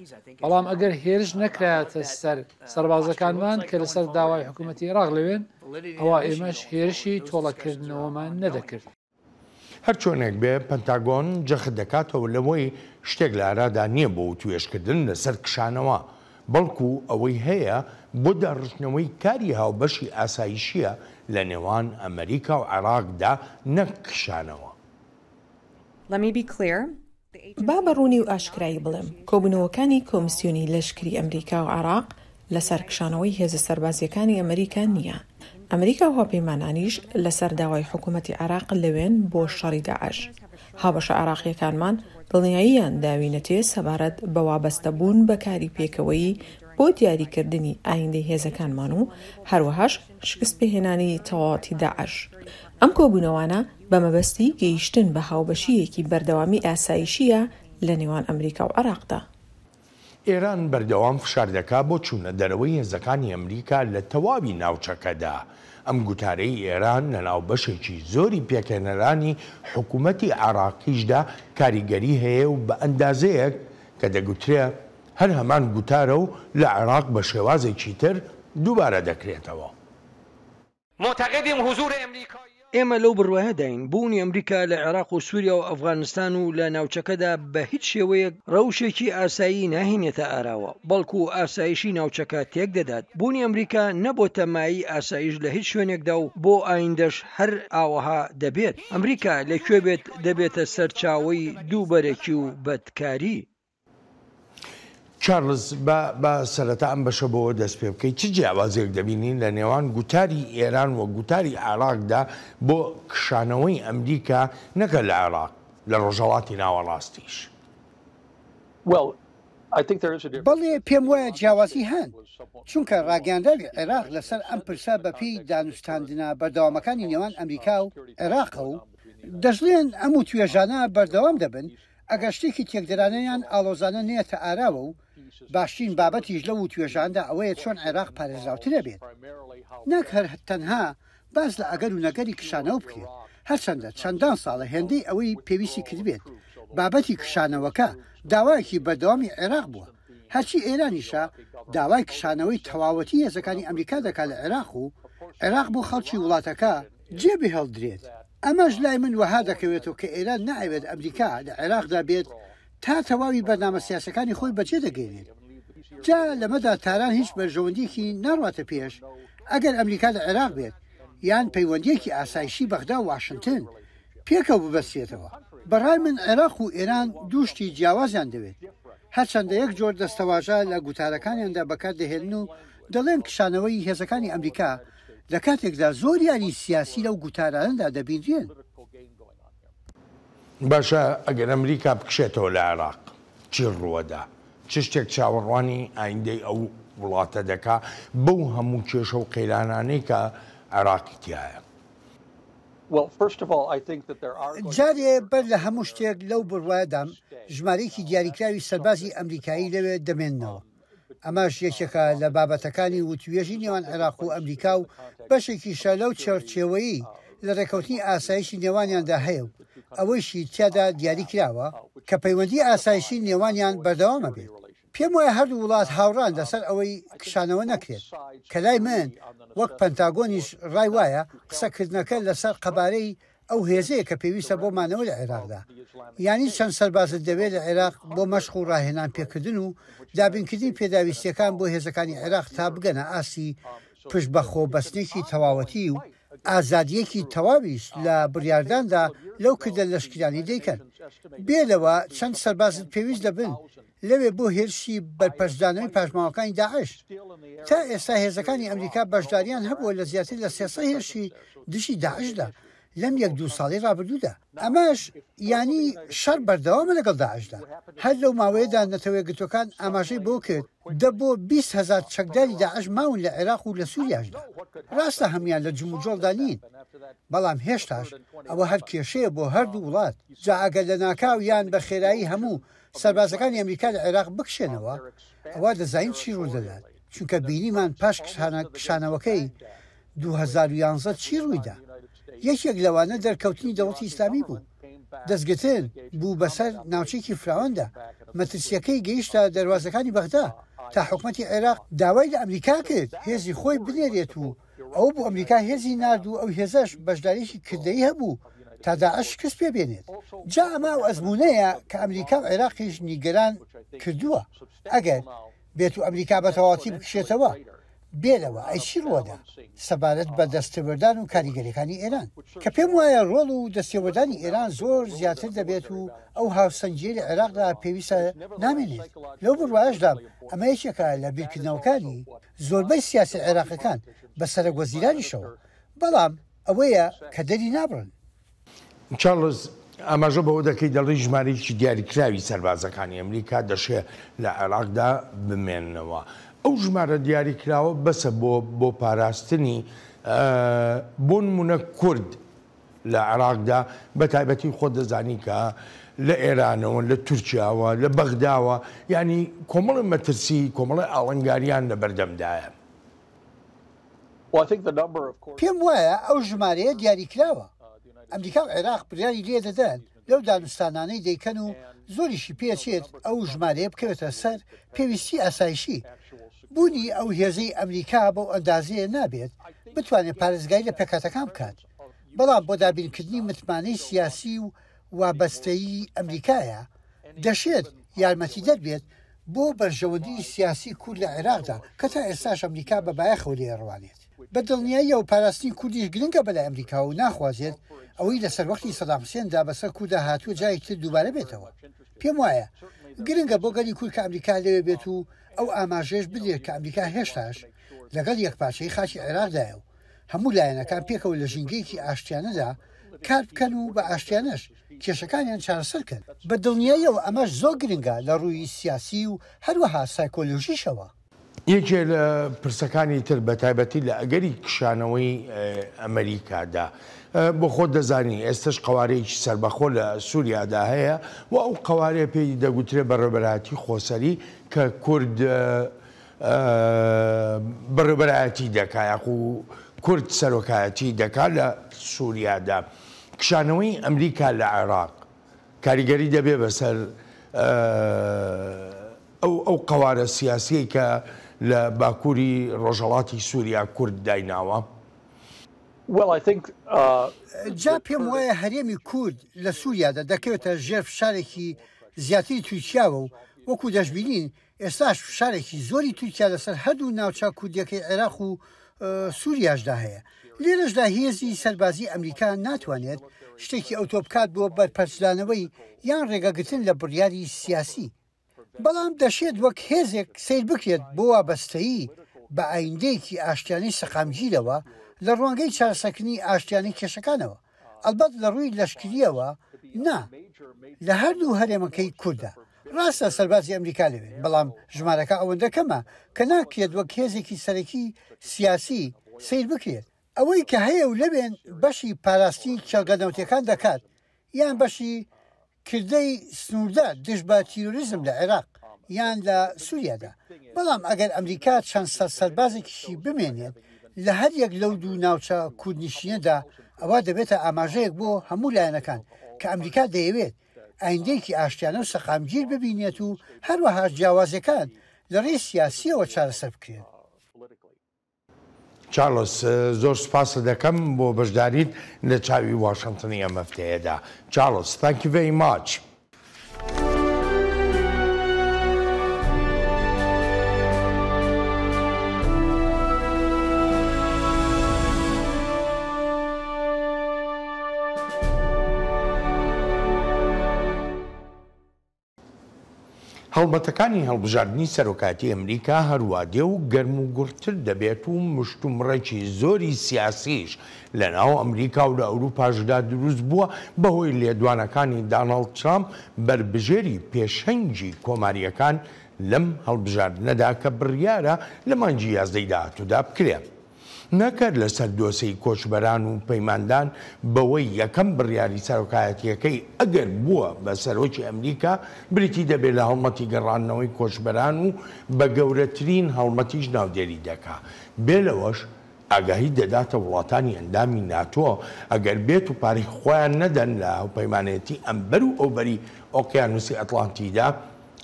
بەڵام ئەگەر هێرش نەکرایەتە سەر سەربازەکانمان کە لەسەر داوای حکومەتی عێراق لەوێن، ئەوا ئێمەش هێرشی تۆڵەکردنەوەمان نەدەکرد. هەرچۆنێک بێ، پنتاگۆن جەخت دەکاتەوە لەوەی شتێک لە ئارادا نییە بۆ وتوێژکردن لەسەر کشانەوە، بەڵکو ئەوەی هەیە بۆ داڕشتنەوەی کاری هاوبەشی ئاسایشییە لە نێوان ئەمەریکا و عێراقدا نەک کشانەوە. با بە ڕوونی و ئاشکرایی بڵێم، کۆبوونەوەکانی کۆمسیۆنی لەشکری ئەمریکا و عێراق لەسەر کشانەوەی هێزە سەربازییەکانی ئەمریکا نییە. ئەمریکا و هاوپەیمانانیش لەسەر داوای حکوومەتی عێراق لەوێن بۆ شەڕی داعش. هاوبەشە عێراقییەکانمان دڵنیاییان داوینەتێ سەبارەت بە وابەستەبوون بە کاری پێکەوەیی بۆ دیاریکردنی ئایندەی هێزەکانمان و هەروەهاش شکستپێهێنانی تەواوەتی داعش. ئەم کۆبوونەوانە بە مەبەستی گەیشتن بە هاوبەشییەکی بەردەوامی ئاسایشییە لە نێوان ئەمریکا و عێراقدا. ئێران بەردەوام فشار دەکا بۆ چوونە دەرەوەی هێزەکانی ئەمریکا لە تەواوی ناوچەکەدا. ئەم گوتارەی ئێران لە ناو بەشێکی زۆری پێکهێنەرانی حکوومەتی عێراقیشدا کاریگەری هەیە و بە ئەندازەیەک کە دەگوترێ هەر هەمان گوتارە و لە عێراق بە شێوازێکی تر دووبارە دەکرێتەوە. ئێمە لەو بڕوایەداین بوونی ئەمریکا لە عێراق و سووریا و ئەفغانستان و لە ناوچەکەدا بە هیچ شێوەیەک ڕەوشێکی ئاسایی ناهێنێتە ئاراوە، بەڵکو ئاسایشی ناوچەکە تێکدەدات. بوونی ئەمریکا نەبۆتە مایەی ئاسایش لە هیچ شوێنێکدا و بۆ ئایندەش هەر ئاوەها دەبێت. ئەمریکا لە کوێ بێت دەبێتە سەرچاوەی دووبەرەکی و بەدکاری. چارلز، با با سەرەتا ئەم بەشە بەوە دەست پێ بکەی، چ جیاوازیەک دەبینین لە نێوان گوتاری ئێران و گوتاری عێراقدا بۆ کشانەوەی ئەمریکا نەک هەر لە عێراق، لە ڕۆژهەڵاتی ناوەڕاستیش؟ بەڵێ پێم وایە جیاوازی هەن، چونکە ڕاگەیاندراوی عێراق لەسەر ئەم پرسە بەپێی دانوستاندنە بەردەوامەکانی نێوان ئەمریکا و عێراقە و دەشڵێن ئەم وتوێژانە بەردەوام دەبن ئەگەر شتێکی تێکدەرانە یان ئاڵۆزانە نەیەتە ئاراوە و باشترین بابەتیش لەو وتوێژاندا ئەوەیە چۆن عێراق پارێزراوتر ئەبێت نەک هەر تەنها باس لە ئەگەر و نەگەری کشانەوە بکرێت هەرچەندە چەندان ساڵە هێندەی ئەوەی پێویستی کردبێت بابەتی کشانەوەکە داوایەکی بەردەوامی عێراق بووە هەرچی ئێرانیشە داوای کشانەوەی تەواوەتی هێزەکانی ئەمریکا دەکات لە عێراق و عێراق بۆ خەڵکی وڵاتەکە جێبهێڵدرێت. ئەمەش لای من وەها دەکەوێتەوە کە ئێران نایەوێت ئەمریکا لە عێراقدا بێت تا تەواوی بەرنامە سیاسەکانی خۆی بەجێ دەگەیەنێت. جا لەمەدا تاران هیچ بەرژەوەندیەکی ناڕواتە پێش ئەگەر ئەمریکا لە عێراق بێت یان پەیوەندیەکی ئاسایشی بەغدا و واشنتن پێکەوە ببەسترێتەوە. بەڕای من عێراق و ئێران دوو شتی جیاوازیان دەوێت. هەرچەندە یەک جۆر دەستەواژە لە گوتارەکانیاندا بەکار دەهێنن و دەڵێن کشانەوەی هێزەکانی ئەمریکا لە کاتێکدا زۆر یاری سیاسی لەو گوتارانەدا دەبینرێن. باشە ئەگەر ئەمریکا بکشێتەوە لە عێراق چی ڕووەدا؟ چ شتێک چاوەڕوانی ئایندەی ئەو وڵاتە دەکا بەو هەموو کێشە و قەیرانانەی کە عێراقی تیایە؟ جارێ بەر لە هەموو شتێک لەو بڕوایەدام ژمارەیەکی دیاریکراوی سەربازی ئەمریکایی لەوێ دەمێننەوە. ئەمەش یەکێکە لە بابەتەکانی وتوێژی نێوان عێراق و ئەمریکا و بەشێکیشە لەو چوارچێوەیەی لە رێککەوتنی ئاسایشی نێوانیاندا هەیە و ئەوەیشی تیادا دیاری کراوە کە پەیوەندی ئاسایشی نێوانیان بەردەوام ئەبێت. پێم وایە هەردوو وڵات هاوڕان لەسەر ئەوەی کشانەوە نەکرێت، کە لای من وەک پەنتاگۆنیش رای وایە قسەکردنەکە لەسەر قەبارەی ئەو هێزەیە کە پێویستە بۆ مانەوە لە عێراقدا، یانی چەند سەربازت دەوێت لە عێراق بۆ مەشق و ڕاهێنان پێکردن و دابینکردنی پێداویستییەکان بۆ هێزەکانی عێراق تا بگەنە ئاستی پشت بەخۆ بەستنێکی تەواوەتی و ئازادییەکی تەواویش لە بڕیارداندا لەو کردە لەشکریانەی دەیکەن. بێ لەوە چەند سەربازت پێویست دەبن لەوێ بۆ هێرشی بەرپەرچدانەوەی پاشماوەکانی داعش. تا ئێستا هێزەکانی ئەمریکا بەشداریان هەبووە لە زیاتر لە 300 هێرشی دژی داعشدا لەم یەک دوو ساڵەی ڕابردوودا. ئەمەش یانی شەڕ بەردەوامە لەگەڵ داعشدا. هەر لەو ماوەیەدا نەتەوەیەکگرتووەکان ئاماژەی بەوە کرد دە بۆ 20 هەزار چەکداری داعش ماون لە عێراق و لە سوریاشدا. ڕاستە هەموویان لە جموجۆڵدا نین، بەڵام هێشتاش ئەوە هەر کێشەیە بۆ هەردوو وڵات. جا ئەگەر لەناکاو یان بە خێرایی هەموو سەربازەکانی ئەمریکا لە عێراق بکشێنەوە، ئەوا دەزانین چی ڕوودەدات، چونکە بینیمان پاش کشانەوەکەی 2011 چی ڕوویدا، یەکێک لەوانە دەرکەوتنی دەوڵەتی ئیسلامی بوو، دەستگرتن بوو بەسەر ناوچەیەکی فراواندا، مەترسییەکەی گەیشتە دەروازەکانی بەغدا، تا حکومەتی عێراق داوای لە ئەمریکا کرد هێزی خۆی بنێرێت و ئەوە بوو ئەمریکا هێزی نارد و ئەو هێزەش بەشداریی کردەیی هەبوو تا داعش شکست پێ بێنێت. جا ئەمە ئەو ئەزموونەیە کە ئەمریکا و عێراقیش نیگەران کردووە. ئەگەر بێتو ئەمریکا بە تەواوەتی بکشێتەوە بێ لەوە ئەی چی ڕووەدا سەبارەت بە دەستێوەردان و کاریگەریەکانی ئێران؟ کە پێم وایە ڕۆڵ و دەستێوەردانی ئێران زۆر زیاتر دەبێت و ئەو هاوسەنگیەی لە عێراقدا پێویستە نامێنێت. لەو بڕوایەشدام ئەمە یەکێکە لە بیرکردنەوەکانی زۆربەی سیاسە عێراقیەکان بە سەرەک وەزیرانیشەوە، بەڵام ئەوەیە کە دەری نابڕن. چارڵز، ئاماژە بەوە دەکەی دەڵێی ژمارەیەکی دیاریکراوی سەربازەکانی ئەمریکا دەشێ لە عێراقدا بمێننەوە. ئەو ژمارە دیاریکراوە بەسە بۆ بۆ پاراستنی بۆ نموونە کورد لە عێراقدا بە تایبەتی خۆت دەزانی کە لە ئێرانەوە، لە تورکیاوە، لە بەغداوە یانی کۆمەڵێ مەترسی، کۆمەڵێ ئاڵنگاریان لە بەردەمدایە. پێم وایە ئەو ژمارەیە دیاریکراوە. ئەمریکا و عێراق بڕیاری لێ دەدەن لەو دانوستانانەی دەیکەن و زۆریشی پێچێت ئەو ژمارەیە بکەوێتە سەر پێویستی ئاسایشی. بوونی ئەو هێزەی ئەمریکا بەو ئەندازەیە نابێت بتوانێت پارێزگاری لە پێکهاتەکان بکات. بەڵام بۆ دابینکردنی متمانەی سیاسی و وابەستەیی ئەمریکایە، دەشێت یارمەتیدەر بێت بۆ بەرژەوەندیی سیاسی کورد لە عێراقدا کە تا ئێستاش ئەمریکا بە بایەخەوە لێی ئەڕوانێت. بە دڵنیاییەوە پاراستنی کوردیش گرنگە بەلای ئەمریکاوە و ناخوازێت ئەوەی لە سەروەختی سەدام حسێندا بەسەر کوردا هاتووە جارێکی تر دووبارە بێتەوە. پێم وایە گرنگە بۆ گەلی کورد کە ئەمریکا لەوێ بێت و ئەو ئاماژەیەش بدرێت کە ئەمریکا هێشتاش لەگەڵ یەکپارچەیی خاکی عێراقدایە و هەموو لایەنەکان پێکەوە لە ژینگەیەکی ئاشتیانەدا کار بکەن و بە ئاشتیانەش کێشەکانیان چارەسەر بکەن. بە دڵنیاییەوە ئەمەش زۆر گرنگە لە ڕووی سیاسی و هەروەها سایکۆلۆژیشەوە. یەکێ لە پرسەکانی تر بە تایبەتی لە ئەگەری کشانەوەی ئەمریکادا، بۆ خۆت دەزانی ئێستەش قەوارەیەکی سەربەخۆ لە سوریادا هەیە و ئەو قەوارەیە پێی دەگوترێ بەڕێوەبەرایەتی خۆسەری کە کورد بەڕێوەبەرایەتی دەکا یاخو کورد سەرۆکایەتی دەکا لە سوریادا. کشانەوەی ئەمریکا لە عێراق کاریگەری دەبێ بەسەر ئەو ئەو قەوارە سیاسیەی کە لە باکووری ڕۆژهەڵاتی سووریا کورد دایناوە؟ جا پێم وایە هەرێمی کورد لە سووریادا دەکەوێتە ژێر فشارێکی زیاتری تورکیاوە و وەکو دەشبینین ئێستاش فشارێکی زۆری تورکیا لەسەر هەردوو ناوچە کوردیەکەی عێراق و سوریاشدا هەیە. لێرەشدا هێزی سەربازی ئەمریکا ناتوانێت شتێکی ئەوتۆ بکات بۆ بەرپەرچدانەوەی یان ڕێگەگرتن لە بڕیاری سیاسی. بەڵام دەشێت وەک هێزێک سەیر بکرێت بۆ وابەستەیی بە ئایندەیەکی ئاشتیانەی سەقامگیرەوە لە ڕوانگەی چارەسەرکردنی ئاشتیانەی کێشەکانەوە. ئەڵبەت لە ڕووی لەشکرییەوە نا، لە هەردوو هەرێمەکەی کورددا. ڕاستە سەربازی ئەمریکا لەوێن، بەڵام ژمارەکە ئەوەندە کەمە کە ناکرێت وەک هێزێکی سەرەکی سیاسی سەیر بکرێت. ئەوەی کە هەیە و لەوێن بەشی پاراستنی کێڵگە نەوتیەکان دەکات یان بەشی کردەی سنووردار دژ بە تیرۆریزم لە عێراق یان لە سووریادا، بەڵام ئەگەر ئەمریکا چەند سەد سەربازێکیشی بمێنێت لە هەر یەک لەو دوو ناوچە کوردنشینەدا ئەوا دەبێتە ئاماژەیەک بۆ هەموو لایەنەکان کە ئەمریکا دەیەوێت ئایندەیەکی ئاشتیانە و سەقامگیر ببینێت و هەروەهاش جیاوازیەکان لە ڕێی سیاسیەوە چارەسەر بکرێن. چارڵس، زۆر سوپاست دەکەم بۆ بەشداریت لە چاوی واشنتنی ئەم هەفتەیەدا. چارڵس، Thank you very much. هەڵمەتەکانی هەڵبژاردنی سەرۆکایەتی ئەمریکا هەروا دێ و گەرم و گوڕتر دەبێت و مشتومڕێکی زۆری سیاسیش لە ناو ئەمریکا و لە ئەوروپاشدا دروست بووە بەهۆی لێدوانەکانی داناڵد ترامپ بەربژێری پێشەنگی کۆمارییەکان لەم هەڵبژاردنەدا کە بڕیارە لە مانگی یازدەی داهاتوودا بکرێ. نەک هەر لەسەر دۆسێی کۆچبەران و پەیماندان بەوەی یەکەم بڕیاری سەرۆکایەتییەکەی ئەگەر بووە بە سەرۆکی ئەمریکا بریتی دەبێت لە هەڵمەتی گەڕاندنەوەی کۆچبەران و بە گەورەترین هەڵمەتیش ناودێری دەکا بێ لەوەش ئاگاهی دەداتە وڵاتانی ئەندامی ناتۆ ئەگەر بێت و پارەی خۆیان نەدەن لە هاوپەیمانێتی ئەمبەر و ئەوبەری ئۆقیانوسی ئەتڵانتیدا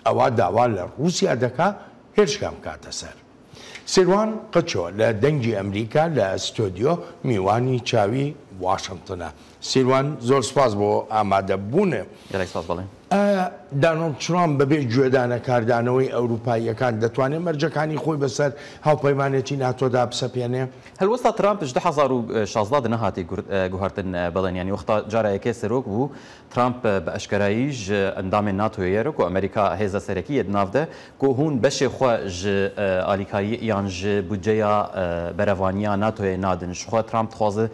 ئەوا داوا لە ڕووسیا دەکا هێرشیان بکاتە سەر. سیروان قەچۆ لە دەنگی ئەمریکا لە ستۆدیۆ میوانی چاوی واشنتنە. سیروان زۆر سوپاس بۆ ئامادە بوونت. گەلێک سوپاس بەڵێ. ئایا دانۆڵد ترامپ بەبێ گوێدانە کاردانەوەی ئەوروپاییەکان دەتوانێت مەرجەکانی خۆی بەسەر هاوپەیمانێتی ناتۆدا بسەپێنێ؟ هەلوەستا ترامپ ژ 2016 دە نەهاتی گوهەرتن بەڵێن یانی وەختا جارا یەکێ سەرۆک بوو ترامپ بە ئەشکەرایی ژ ئەندامێن ناتۆیێ رە ku ئەمریکا هێزە سەرەکییە di nav de ku hûn beşê xwe ji alîkariyê yan ji budceya berevaniya NATOyê nadin. Ji xwe Trump dixwaze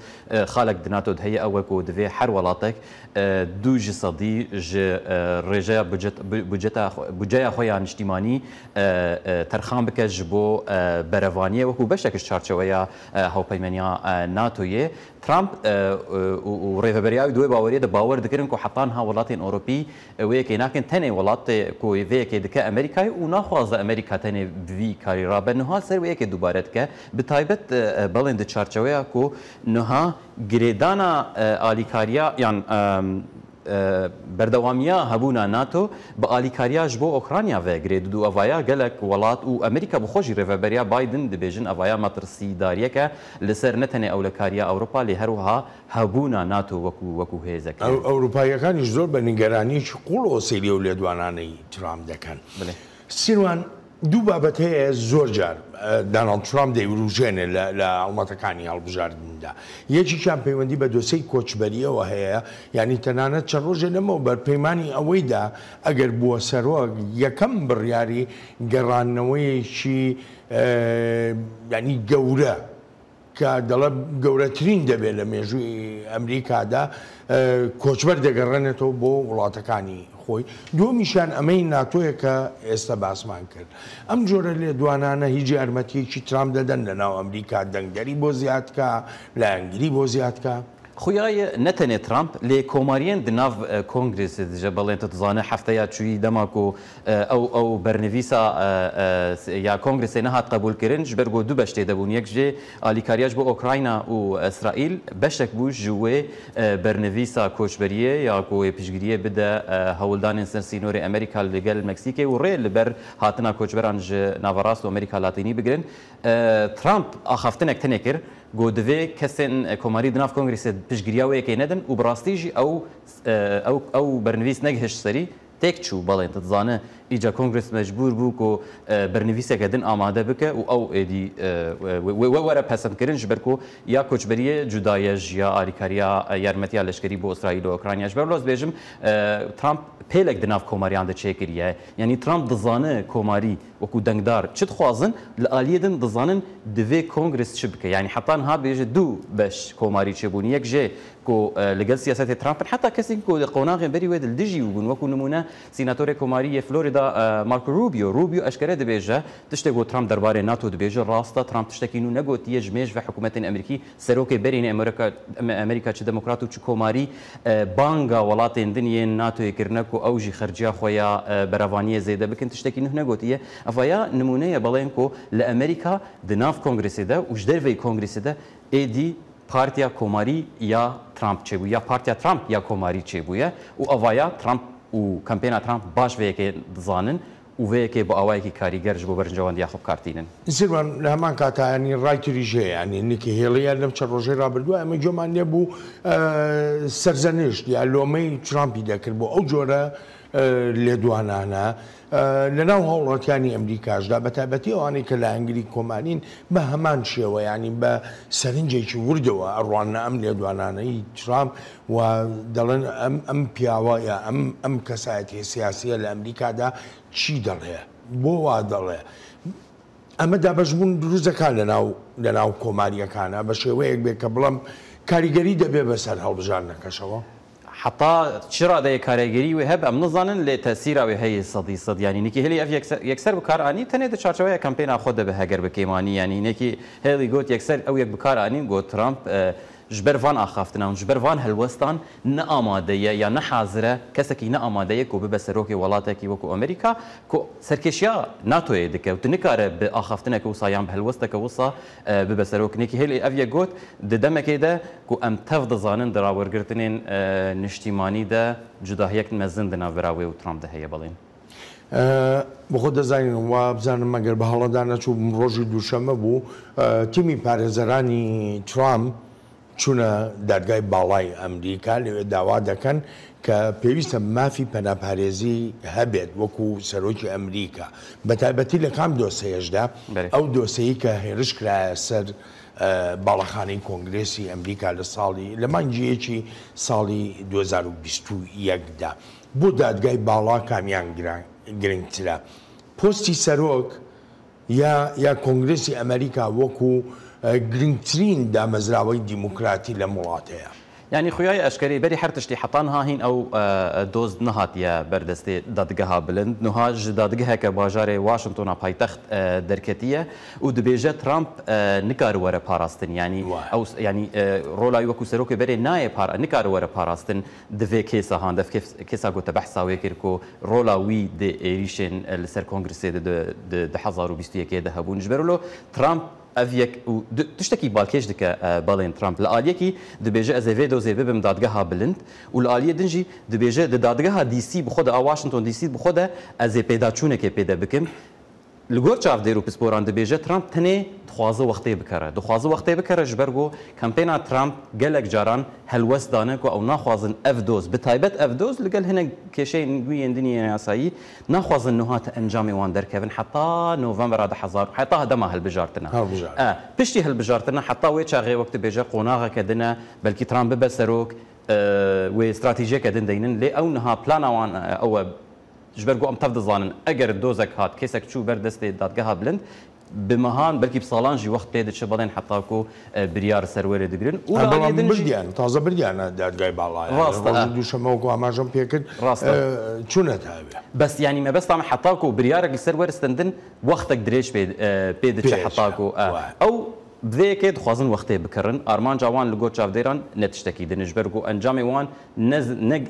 xalek di NATO de heye ew e ku divê her welatek du ji sedî ji rêjeya budceya xwe ya niştîmanî terxan bike ji bo berevaniyê wekû beşek ji çarçoweya hevpeymaniya NATOyê. Trump û rêveberiya wî di wê baweriyê de bawer dikirin ku heta niha welatên Ewropî wê yekê nakin, tenê welatê ku vê yekê dike Amerîkayê û naxwaze Amerîka tenê bi vî karî rabe. Niha ser wê yekê dubare dike, bi taybet belên di çarçeweya ku niha girêdana alîkariya yan Berdewamiya hebûna NATO bi alîkariya ji bo Okranya ve girê didû evaya gelek welat û Amerîka bi xwe jî rêveberiya Biden dibêjin evaya metirsîdariyek e li ser ne tenê ewlekariya Ewropa lê her wiha hebûna NATO wekû wekû hêzek e. ئەوروپاییەکانیش زۆر بە نیگەرانییەکی قووڵەوە سەیری ئەو لێدوانانەی ترامپ دەکەن. بەلێ. سیروان. دوو بابەت هەیە زۆر جار داناڵد ترامپ دەیوروژێنێ لە هەڵمەتەکانی هەڵبژاردندا، یەکێکیان پەیوەندی بە دۆسێی کۆچبەرییەوە هەیە، یانی تەنانەت چەند ڕۆژێ لەمەوبەر پەیمانی ئەوەی دا ئەگەر بووە سەرۆک یەکەم بڕیاری گەڕاندنەوەیەکی یانی گەورە کە دەڵێ گەورەترین دەبێت لە مێژووی ئەمریکادا، کۆچبەر دەگەڕێنێتەوە بۆ وڵاتەکانی خۆی. دووەمیشیان ئەمەی ناتۆیە کە ئێستا باسمان کرد. ئەم جۆرە لێدوانانە هیچ یارمەتییەکی ترامپ دەدەن لەناو ئەمریکا دەنگدەری بۆ زیاد کا، لایەنگری بۆ زیاد کا؟ خویایە نە تەنێ ترامپ لێ کۆماریێن د ناڤ کۆنگرێسێ دجە بەڵێن تو دزانێ هەفتەیا چوویی دەما کو ئەو ئەو بەرنڤیسا یا کۆنگرێسێ نەهات قەبوول کرن ژ بەر گۆ دو بەش تێدە بوون یەک ژێ ئالیکاریاش بۆ ئۆکراینا و ئسرائیل بەشەک بوو ژ وێ بەرنڤیسا کۆچبەریێ یا کو وێ پشتگیریێ بدە هەولدانێن سەر سینۆرێ ئەمریکا لگەل مەکسیکێ و ڕێ لبەر هاتنا کۆچبەران ژ ناڤەڕاست و ئەمریکا لاتینی بگرن ترامپ ئاخافتنەک تنێ کرد گۆ دڤێ کەسێن کۆماری دناڤ کۆنگرێسێ پشتگریا وێ یەکێ نەدن و بڕاستی ژی ئەو ئەو ئەو بەرنڤیس نەگهشت سەری تێک چوو بەڵێن تە دزانە ئیجا کۆنگرێس مەجبوور بوو کۆ بەرنڤیسەکە دن ئامادە بکە و ئەو ئێدی وێ وەرە پەسەند کرن ژ بەر کۆ یا کۆچبەریێ جودایە ژ یا ئاریکاریا یارمەتیا لەشکەری بۆ ئسرائیل و ئۆکرانیا ژ بەر لۆ ئەز بێژم ترامپ پێلەک دناڤ کۆماریان دە چێ کریە یانی ترامپ دزانە کۆماری وەکوو دەنگدار چ دخوازن، لە ئالیێ دن دزانن دڤێ کۆنگرس چ بکە. یانی حەتا نها بێژە دوو بەش کۆماری چێ بوون، یەک ژێ کو لگەل سیاسەتێ ترامپن، حەتا کەسێک کو دە قۆناغێ بەری وێ دل دژی وی بوون، وەکوو نموونە سیناتۆرێ کۆماری یێ فلۆریدا مارکۆ روبیۆ. روبیۆ ئەشکەرە دبێژە تشتێ کو ترامپ دەربارێ ناتۆ دبێژە ڕاستە، ترامپ تشتەکی نوو نەگۆتیە، ژ مێژ ڤە حکوومەتێن ئەمریکی سەرۆکێ بەرینێ ئەمریکا چ دموکرات و چ کۆماری بانگا وڵاتێن دن yên ناتۆیێ کرنە کو ئەو ژی خەرجیا خوە یا بەرەڤانیێ زێدە بکن تشتەکی نوه نەگۆتیە. ئەڤە یا نموونەیە بەڵێن کو لە ئەمریکا د ناڤ کۆنگرسێ دە و ژ دەرڤەی کۆنگرسێ دە ئێدی پارتیا کۆماری یا ترامپ چێبوو یا پارتیا ترامپ یا کۆماری چێبوویە و ئەڤە یا ترامپ و کەمپێنا ترامپ باش ڤێ یەکێ دزانن و ڤێ یەکێ بە ئاوایەکی کاریگەر ژ بۆ بەرژەوەندیا خو بکار تینن. سیروان، لە هەمان کاتا یانی ڕای تریش هەیە، یانی نیکی هێڵی هەر لەم چەند ڕۆژەی ڕابردووە ئێمە گوێمان لێ بوو سەرزەنشت یا لۆمەی ترامپی دەکرد بۆ ئەو جۆرە لێدوانانە لەناو هاوڵاتیانی ئەمریکاشدا بە تایبەتی ئەوانەی کە لایەنگری کۆمارین بە هەمان شێوە یانی بە سەرنجێکی وردەوە ئەڕواننە ئەم لێدوانانەی ترامپ و دەڵێن ئەم ئەم پیاوە یا ئەم ئەم کەسایەتیە سیاسیە لە ئەمریکادا چی دەڵێ؟ بۆ وا دەڵێ؟ ئەمە دابەشبوون دروست دەکات لەناو لەناو کۆمارییەکانا بە شێوەیەک بێ کە بڵێم کاریگەری دەبێ بەسەر هەڵبژاردنەکەشەوە؟ حەتا چ ڕادەیەک کارێگەری وێ هەب ئەم نزانن لێ تەسیرا وێ هەیە سەدی سەد یانی نیکی هێلی ئەڤ یەکسەر بکار ئانی تەنێ دە چارچەوەیا کەمپەینا خۆ دەبێ هەگەر بکەیمانی یانی نێکی هێلی گۆت یەکسەر ئەو یەک بکار ئانین گۆت ترامپ ژ بەر ڤان ئاخافتنان ژ بەر ڤان هەلوەستان نە ئامادەیە یا نە حازرە کەسەکی نە ئامادەیە کو ببە سەرۆکێ وەڵاتەکی وەکو ئەمریکا کو سەرکێشیا ناتۆیێ دکە و تو نکارە ب ئاخافتنەکە وسا یان ب هەلوەستەکە وسا ببە سەرۆک. نێکی هێلی ئەڤ یەک گۆت د دەمەکێ دە کو ئەم تەڤ دزانن د راوەرگرتنێن نیشتیمانی دە جوداهیەک مەزن د ناڤبەرا وێ و ترامپ دە هەیە بەڵێن. بەخۆت دەزانین وابزانم ئەگەر بە هەڵەدا نەچووبم ڕۆژی دووشەممە بوو تیمی پارێزەرانی ترامپ چوونە دادگای باڵای ئەمریکا لەوێ داوا دەکەن کە پێویستە مافی پەناپارێزی هەبێت وەکو سەرۆکی ئەمریکا بەتایبەتی لە کام دۆسەیەشدا ئەو دۆسەی کە هێرش کرایە سەر باڵەخانەی کۆنگرێسی ئەمریکا لە ساڵی لە مانگی یەکی ساڵی 2021 دا. بۆ دادگای باڵا کامیان گرنگترە پۆستی سەرۆک یا یا کۆنگرێسی ئەمەریکا وەکو گرنگترین دامەزراوەی دیموکراتی لەم وڵاتەیە؟ یانی خویای ئەشکەری بەری هەر تشتی حەتا نها هین ئەو دۆز نهاتیە بەر دەستێ دادگەها بلند نها ژ دادگهەکە باژارێ واشنتۆنا پایتەخت دەرکەتیە و دبێژە ترامپ نکار وەرە پاراستن یانی ئەو یانی ڕۆلای وەکو سەرۆکێ بەرێ نایێ پار نکار وەرە پاراستن دڤێ کێسا هان دەف کێسا گۆتە بەحسا وێ کرد کو ڕۆلا وی د êrîşên li ser Kongresê di di 2021 de hebûn. Ji ber wilo Trump ev yek û tiştekî balkêş dike balên Trump. Li aliyekî dibêje ez ê vê dozê bibim dadgeha bilind û li aliyê din jî dibêje di dadgeha DC bi xwe de a Washington DC bi xwe de ez ê pêdaçûnekê pê de bikim. Li gor çavdêr û pisporan dibêje Trump tenê dixwaze wextê bikere. Dixwaze wextê bikere ji ber ku kampêna Trump gelek caran helwest dane ku ew naxwazin ev doz, bi taybet ev doz li gel hinek kêşeyên wî yên din yên yasayî naxwazin nuha ti encamê wan derkevin heta novembera 2000 heta dema hilbijartina. E, piştî hilbijartina heta wê çaxê wek dibêje qonaxeke din e, belkî Trump bibe serok, wê stratejiyeke din deynin lê ew niha plana wan ew e Ji ber ku em tev dizanin eger dozek hat, kesek çû ber destê Dadgeha Bilind, bi mehan belkî bi salan jî wext pê diçe belên heta ku biryar ser were digirin û li aliyê din jî. Birdiyane, taze birdiyane Dadgehê Bala yanî roja duşeme wekû amajem pê kir çûne tevê. Bes yanî mebesta min heta ku biryarek li ser were stendin wextek dirêj pê diçe heta ku ew bi vê yekê dixwazin wextê bikirin. Armanca wan li gor çavdêran ne tiştekî din e ji ber ku encamê wan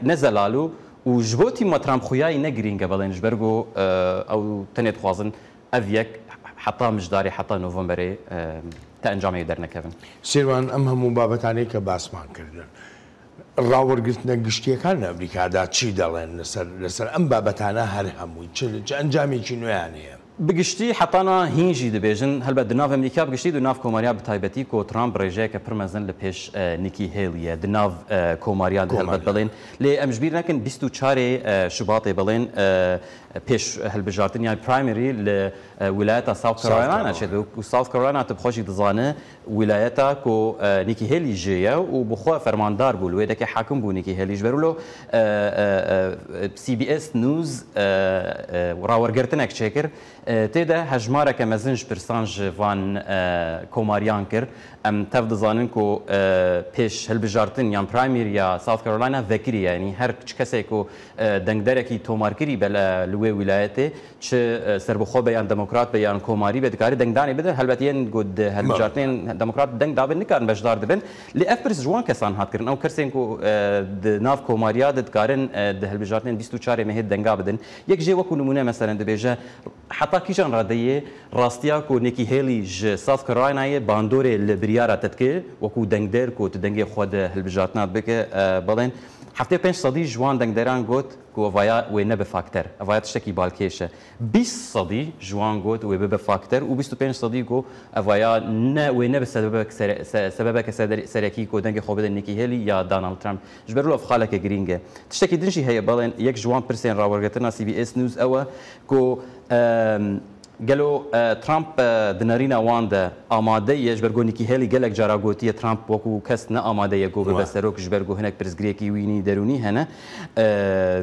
ne zelal û Û ji bo tîma Trump xuyayî ne girîng e belên ji ber ku ew tenê dixwazin ev yek heta mijdarê heta novemberê te encamê wê dernekevin. Sêrwan em hemû babetanê ke basman kirdin ڕاوەرگرتنە گشتیەکان لە ئەمریکادا چی دەڵێن لەسەر لەسەر ئەم بابەتانە هەر هەمووی چ چ ئەنجامێکی نوێیان هەیە؟ Bi giştî hetana hîn jî dibêjin helbet di nav Amerîka bi giştî di nav Komariya bi taybetî ku Trump rêjeyeke pir mezin li pêş Nikki Haley ye di nav Komariya de helbet belên lê em ji bîr nekin 24 Şubatê belên pêş hilbijartin yan primary li wîlayeta South Carolina çêdibe û South Carolina tu bi xwe jî dizani wîlayeta ku Nikki Haley jê ye û bi xwe fermandar bû li wê dekê hakim bû Nikki Haley ji ber wilo CBS News rawergirtinek çêkir tê de hejmareke mezin ji pirsan ji van komariyan kir. Em tev dizanin ku pêş hilbijartin yan primary ya South Carolina vekirî ye yanî her çi kesê ku dengderekî tomarkirî be li wê wîlayetê Çi serbixwe be yan demokrat be yan komarî be dikare dengdanê bide. Helbet yên ku di hilbijartinên demokrat deng dabin nikarin beşdar dibin. Lê ev pirs ji wan kesan hat kirin. Ew kesên ku di nav komariya de dikarin di hilbijartinên 24 ê mehê denga bidin. Yek jê wekû nimûne meselen dibêje heta kîjan radeyê rastiya ku Nikki Haley ji South Carolinayê bandorê li biryara te dike wekû dengder ku tu dengê xwe di hilbijartina bike belên 75 sedî ji wan dengderan got Ku evaya wê nebe fakter. Evaya tiştekî balkêş e. 20 sedî ji wan got wê bibe fakter û 25 sedî got evaya ne wê nebe sebebek sebebeke serekî ku dengê xwe bide Nikki Haley ya Donald Trump. Ji ber wilo ev xaleke girîng e. Tiştekî din jî heye belên yek ji wan pirsên rawergirtina CBS News ew e ku Gelo Trump di nerîna wan de amade ye ji ber ku Nikki Haley gelek cara gotiye Trump wekû kes ne amade ye ku bibe serok ji ber ku hinek pirsgirêkî wî nî derûnî hene.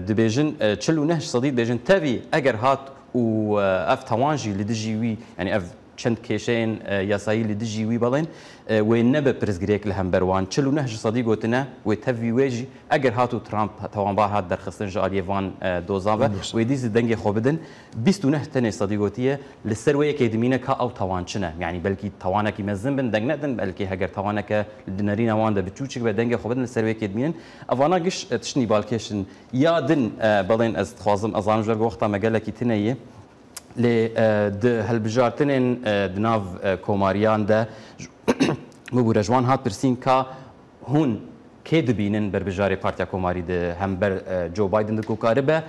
Dibêjin 49 ji sedî dibêjin tevî eger hat û ev tawan jî li dijî wî yanî ev çend kêşeyên yasayî li dijî wî belên wê nebe pirsgirêk li hember wan. 49 ji sedî gotine wê tevî wê jî eger hat û Trump tawanbar hat derxistin ji aliyê van dozan ve wê dîs dengê xwe bidin. 29 tenê sedî gotiye li ser wê yekê dimîne ka ew tawan çi ne. Yanî belkî tawanekî mezin bin deng nedin, belkî heger tawaneke di nerîna wan de biçûçik be dengê xwe bidin li ser wê yekê dimînin. Evana giş tiştî balkêş in. Ya din belên ez dixwazim ez zanim ji ber ku wexta me gelekî tune yê lê di hilbijartinên di nav komariyan de bibûre ji wan hat pirsîn ka hûn Kê dibînin berbijarê Partiya Komarî di hember Joe Biden de ku karibe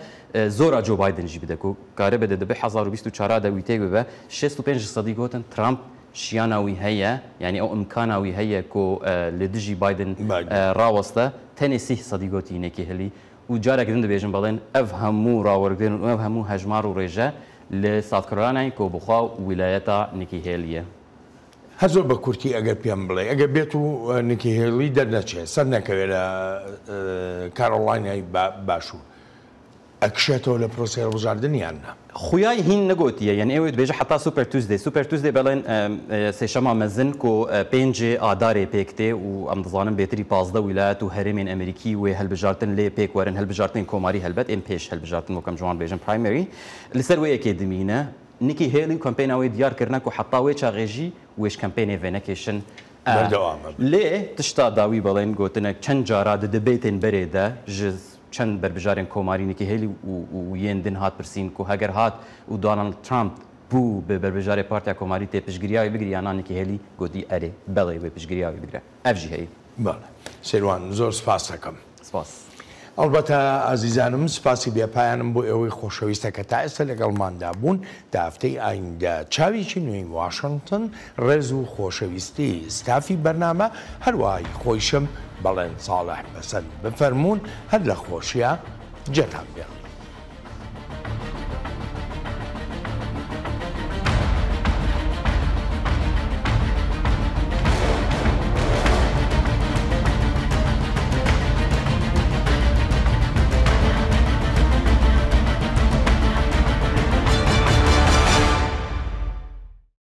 zora Joe Biden jî bide ku karibe di 2024 de wî têk bibe 65 ji sedî gotin Trump şiyana wî heye yanî ew îmkana wî heye ku li dijî Biden raweste tenê sîh sedî gotî Nikki Haley û carek din dibêjin belên ev hemû rawergirtin û ev hemû hejmar û rêje li South Carolinayê ku bi xwe wîlayeta Nikki Haley ye. هەر زۆر بە کورتی ئەگەر پێم بڵێی ئەگەر بێت و نیکی هێڵی دەرنەچێ سەر نەکەوێ لە کارۆڵاینای باشوور ئەکشێتەوە لە پرۆسەی هەڵبژاردن یان نا؟ خویای هین نەگۆتیە یەن ئێوە دبێژە حەتا Super Tuesday Super Tuesday بەڵێن سێشەما مەزن کو پێنجێ ئادارێ پێک تێ و ئەم دزانن بێتری 15 ویلایەت و هەرێمێن ئەمریکی وێ هەلبژارتن لێ پێک وەرن هەلبژارتنên کۆماری هەلبەت ên پێش هەلبژارتن وەک ئەم جوان بێژن primary لسەر وێ یەکێ دمینە Nikki Haley û kempêna wê diyar kirine ku heta wê çaxê jî wê ji kempênê vênekêşin. Berdewam e. Lê tişta dawî belên gotinek çend cara di dibêtên berê de ji çend berbijarên komarî Nikki Haley û yên din hat pirsîn ku heger hat û Donald Trump bû bi berbijarê Partiya Komarî tê piştgiriya wî bigire ya na Nikki Haley gotî erê belê wê piştgiriya wî bigire. Ev jî heye. Belê. Sêrwan zor spas dikim. Spas. ئەڵبەتە ئازیزانم سوپاسی بێ پایانم بۆ ئێوەی خۆشەویستە کە تا ئێستا لەگەڵماندا بوون تا هەفتەی ئایندە چاوێکی نوێی واشنتن ڕێز و خۆشەویستی ستافی بەرنامە هەروەها هی خۆیشم بەڵێن ساڵح پەسەند بفەرموون هەر لە خۆشیا جێتان بێڵین.